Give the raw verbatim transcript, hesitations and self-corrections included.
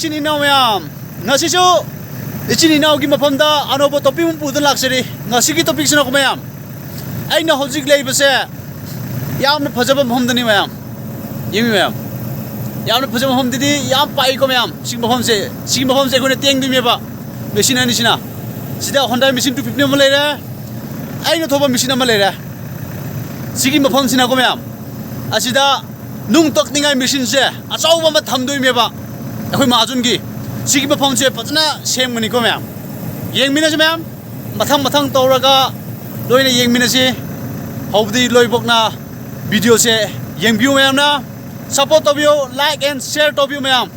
ꯏꯆꯤꯟ ꯏꯅꯥꯎ ꯃꯌꯥꯝ, ꯉꯁꯤꯁꯨ ꯏꯆꯤꯟ ꯏꯅꯥꯎꯒꯤ ꯃꯐꯝꯗ ꯑꯅꯧꯕ topic ꯑꯃ ꯄꯨꯗꯨꯅ ꯂꯥꯛꯆꯔꯤ꯫ ꯉꯁꯤꯒꯤ topicꯁꯤꯅꯀꯣ ꯃꯌꯥꯝ, ꯑꯩꯅ ꯍꯧꯖꯤꯛ ꯂꯩꯕꯁꯦ ꯌꯥꯝꯅ ꯐꯖꯕ ꯃꯐꯝꯗꯅꯤ ꯃꯌꯥꯝ꯫ ꯌꯦꯡꯉꯨ ꯃꯌꯥꯝ, ꯌꯥꯝꯅ ꯐꯖꯕ ꯃꯐꯝꯗꯗꯤ ꯌꯥꯝ ꯄꯥꯛꯏꯀꯣ ꯃꯌꯥꯝ꯫ ꯁꯤꯒꯤ ꯃꯐꯝꯁꯦ, ꯁꯤꯒꯤ ꯃꯐꯝꯁꯦ ꯑꯩꯈꯣꯏꯅ ꯇꯦꯡꯗꯣꯏꯅꯦꯕ, machine ꯑꯅꯤꯁꯤꯅ꯫ ꯁꯤꯗ Honda machine two fifty ꯑꯃ ꯂꯩꯔꯦ, ꯑꯩꯅ ꯊꯧꯕ machine ꯑꯃ ꯂꯩꯔꯦ꯫ ꯁꯤꯒꯤ ꯃꯐꯝꯁꯤꯅꯀꯣ ꯃꯌꯥꯝ, ꯑꯁꯤꯗ ꯅꯨꯡ ꯇꯛꯅꯤꯡꯉꯥꯏ machineꯁꯦ ꯑꯆꯧꯕ ꯑꯃ ꯊꯝꯗꯣꯏꯅꯦꯕ ꯑꯩꯈꯣꯏ ꯃꯍꯥꯖꯣꯟꯒꯤ꯫ ꯁꯤꯒꯤ ꯃꯐꯝꯁꯦ ꯐꯖꯅ ꯁꯦꯝꯒꯅꯤꯀꯣ ꯃꯌꯥꯝ꯫ ꯌꯦꯡꯃꯤꯟꯅꯁꯤ ꯃꯌꯥꯝ, ꯃꯊꯪ ꯃꯊꯪ ꯇꯧꯔꯒ ꯂꯣꯏꯅ ꯌꯦꯡꯃꯤꯟꯅꯁꯤ꯫ ꯍꯧꯕꯗꯤ ꯂꯣꯏꯕꯧꯅ videoꯁꯦ ꯌꯦꯡꯕꯤꯌꯨ ꯃꯌꯥꯝꯅ꯫ Support ꯇꯧꯕꯤꯌꯨ, like and share ꯇꯧꯕꯤꯌꯨ ꯃꯌꯥꯝ꯫